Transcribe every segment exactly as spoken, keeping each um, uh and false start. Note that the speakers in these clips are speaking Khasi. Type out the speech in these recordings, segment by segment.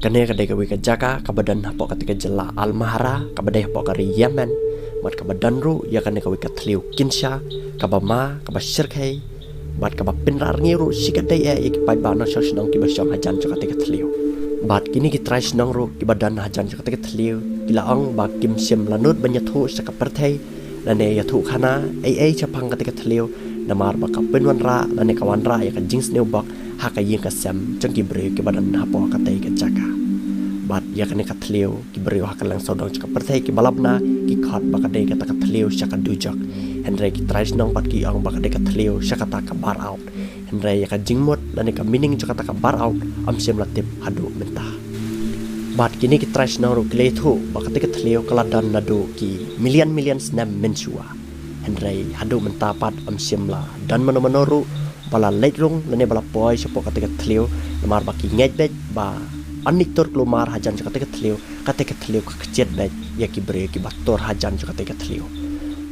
Kane ka dei kawei ka jaka kaba don hapoh katei ka jylla Al Mahra, kaba dei hapoh ka ri Yemen. Bad kaba don ruh ïa kane kawei ka thliew kynsha, kaba ma, kaba shyrkhei, bad kaba pynrah rngiew ruh shikaddei eh ïa ki paidbah nongshong shnong kiba shong hajan jong katei ka thliew. Bad kine ki trai shnong ruh kiba don hajan jong katei ka thliew ki la ong ba kim shym la nud ban ïathuh sha ka pyrthei lane ïathuh khana ei ei shaphang katei ka thliew, namar ba ka pynwanrah lane ka wanrah ïa ka jingsniew bok ha ka ïing ka sem jong ki briew kiba don hapoh katei ka jaka. Bad ïa kane ka thliew ki briew ha kylleng sawdong jong ka pyrthei kiba la bna ki khot ba ka dei kata ka thliew sha ka dujok. Hynrei ki trai shnong pat ki ong ba ka dei ka thliew sha kata ka bar aut. Hynrei ïa ka jingmut lane ka meaning jong kata ka bar aut ym shym la tip haduh mynta. Bad kine ki trai shnong ruh ki la ïathuh ba katei ka thliew ka la don naduh ki million million snem mynshuwa. Hynrei haduh mynta pat ym shym la don mano mano ruh ba la leit rung lane ba la poi shapoh katei ka thliew, namar ba ki ngeit beit ba yn leit tur kulmar hajan jong katei ka thliew, katei ka thliew ka kjit beit ïa ki briew kiba tur hajan jong katei ka thliew.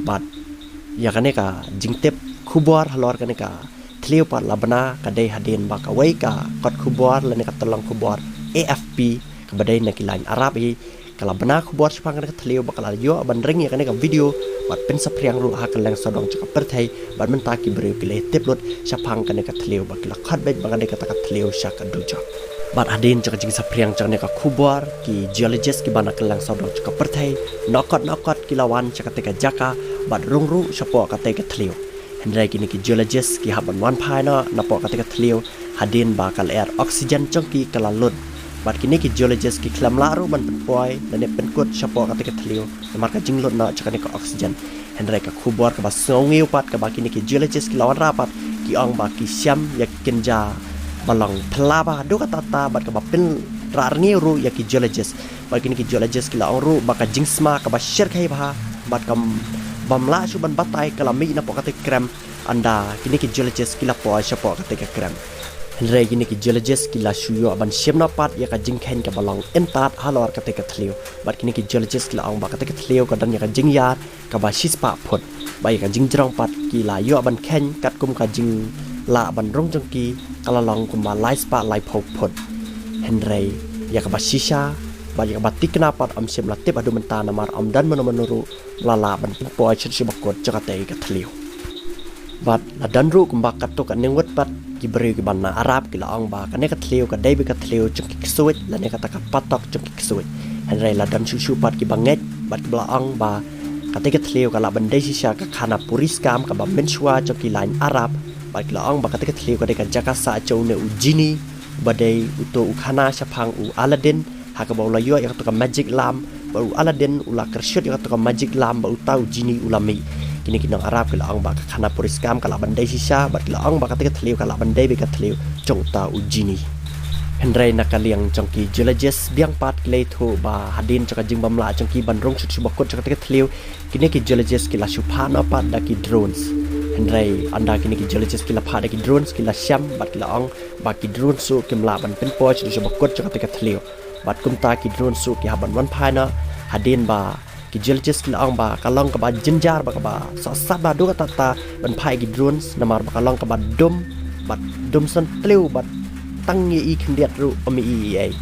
Bad ïa kane ka jingtip khubor halor kane ka thliew pat la bna ka dei hadien ba kawei ka kot khubor lane ka tyllong khubor A F P kaba dei na ki lain Arab hi ka la bna khubor shaphang kane ka thliew, ba ka la ïoh ban ring ïa kane ka video bad pynsaphriang ruh ha kylleng sawdong jong ka pyrthei. Bad mynta ki briew ki la tip lut shaphang kane ka thliew, ba ki la khot beit ba ka dei kata ka thliew sha ka dujok. Bad hadien jong ka jingsaphriang jong kane ka khubor, ki geologist kiba na kylleng sawdong jong ka pyrthei, nokot nokot ki la wan sha katei ka jaka bad rung ruh shapoh katei ka thliew. Hynrei kine ki geologist ki hap ban wan phai noh napoh katei ka thliew hadien ba ka lyer oxygen jong ki ka la lut. Bad kine ki geologist ki khlem lah ruh ban pynpoi lane pynkut shapoh katei ka thliew namar ka jinglut noh jong kane ka oxygen. Hynrei ka khubor kaba sngew ngiew pat kaba kine ki geologist ki la wanrah pat, ki ong ba ki shem ïa ki kynja ba long phylla bha haduh katta katta bad kaba pynrah rngiew ruh ïa ki geologist. Bad kine ki geologist ki la ong ruh ba ka jingsma kaba shyrkhei bha bad kam bym lah shuh ban batai ka la mih napoh katei ka krem. Ynda kine ki geologist ki la poi shapoh katei ka krem. Hynrei kine ki geologist ki la shu ïoh ban shim noh pat ïa ka jingkheiñ kaba long intad halor katei ka thliew. Bad kine ki geologist ki la ong ba katei ka thliew ka don ïa ka jingïar kaba shispah phut. Bad ïa ka jingjrong pat ki la ïoh ban kheiñ katkum ka jinglah ban rung jong ki ka la long kumba laispah laiphew phut. Hynrei ïa kaba shisha bad ïa kaba thikna pat ym shym la tip haduh mynta namar ym don mano mano ruh la lah ban pynpoi shaduh sha bakut jong katei ka thliew. Bad la don ruh kumba katto katne ngut pat ki briew kiba na Arab ki la ong ba kane ka thliew ka dei beit ka thliew jong ki ksuid lane kata ka patok jong ki ksuid. Hynrei la don shuh shuh pat kiba ngeit bad kiba la ong ba katei ka thliew ka lah ban dei shisha ka khana puriskam kaba mynshuwa jong ki lain Arab. Bad ki la ong ba katei ka thliew ka dei ka jaka sah jong une u jini ba dei uto u khana shaphang u Aladdin ha kaba u la ïoh ïa kato ka magic lamp, bad u Aladdin u la kyrshuh ïa kato ka magic lamp bad uta u jini u la mih. Kine ki nong Arab ki la ong ba ka khana puriskam ka lah ban dei shisha bad ki la ong ba katei ka thliew ka lah ban dei beit ka thliew jong uta u jini. Hynrei na ka liang jong ki geologist biang pat ki la ïathuh ba hadien jong ka jingbymlah jong ki ban rung shaduh sha bakut jong katei ka thliew, kine ki geologist ki la shu phah noh pat da ki drones. Hynrei ynda kine ki geologist ki la phah da ki drones ki la shem bad ki la ong ba ki drones ruh kim lah ban pynpoi shaduh sha bakut jong katei ka thliew. Bad kumta ki drones ruh ki hap ban wan phai noh hadien ba ki geologist ki la ong ba ka long kaba jynjar bad kaba sah sat bha haduh katta katta ban phah ïa ki drones namar ba ka long kaba dum bad dum san thliew bad tang ïa i khyndiat ruh ym i i ei.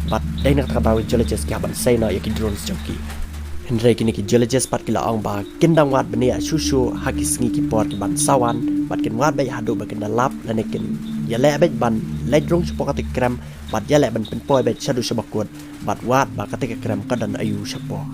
Bad dei na kata ka daw geologist ki hap ban sei noh ïa ki drones jong ki. Hynrei kine ki geologist pat ki la ong ba kin dang wad bniah shuh shuh ha ki sngi ki por ki ban sa wan bad kin wad beit haduh ba kin da lap lane kin ïaleh beit ban leit rung shapoh katei ka krem bad ïaleh ban pynpoi beit shaduh sha bakut bad wad ba katei ka krem ka don aïu shapoh.